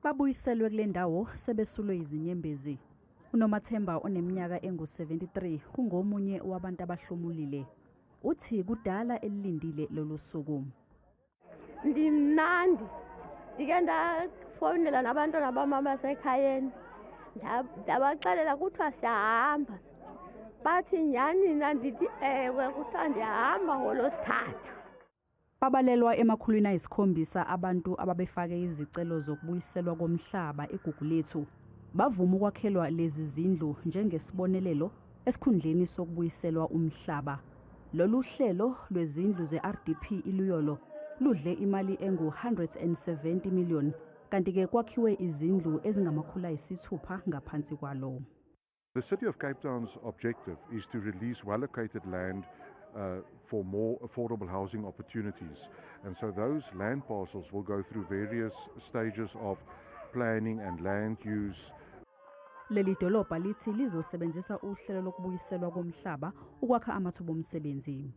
Babuyiselwe kule ndawo sebesulwe izinyembezi. UNomathemba oneminyaka engu-73 ungomunye wabantu abahlomulile. Uthi kudala elilindile lolu suku. Ndimnandi, ndike ndafowunela nabantwana bam abasekhayeni, ndabaxelela kuthiwa siyahamba. Bathi nyhani na? Ndithi ewe, kuthiwa ndiyahamba ngolwesithathu. Babalelwa ema-700 abantu ababefake izicelo zokubuyiselwa komhlaba eGugulethu. Bavuma ukwakhelwa lezi zindlu njengesibonelelo esikhundleni sokubuyiselwa umhlaba. Lolu hlelo lwezindlu ze-RDP iLuyolo ludle imali engu-170 million, kanti-ke kwakhiwe izindlu ezingama-600 ngaphansi kwalo. The City of Cape Town's objective is to release well-located land for more affordable housing opportunities. And so those land parcels will go through various stages of planning and land use. Leli dolobha lithi lizosebenzisa uhlelo lokubuyiselwa komhlaba ukwakha amathuba omsebenzi.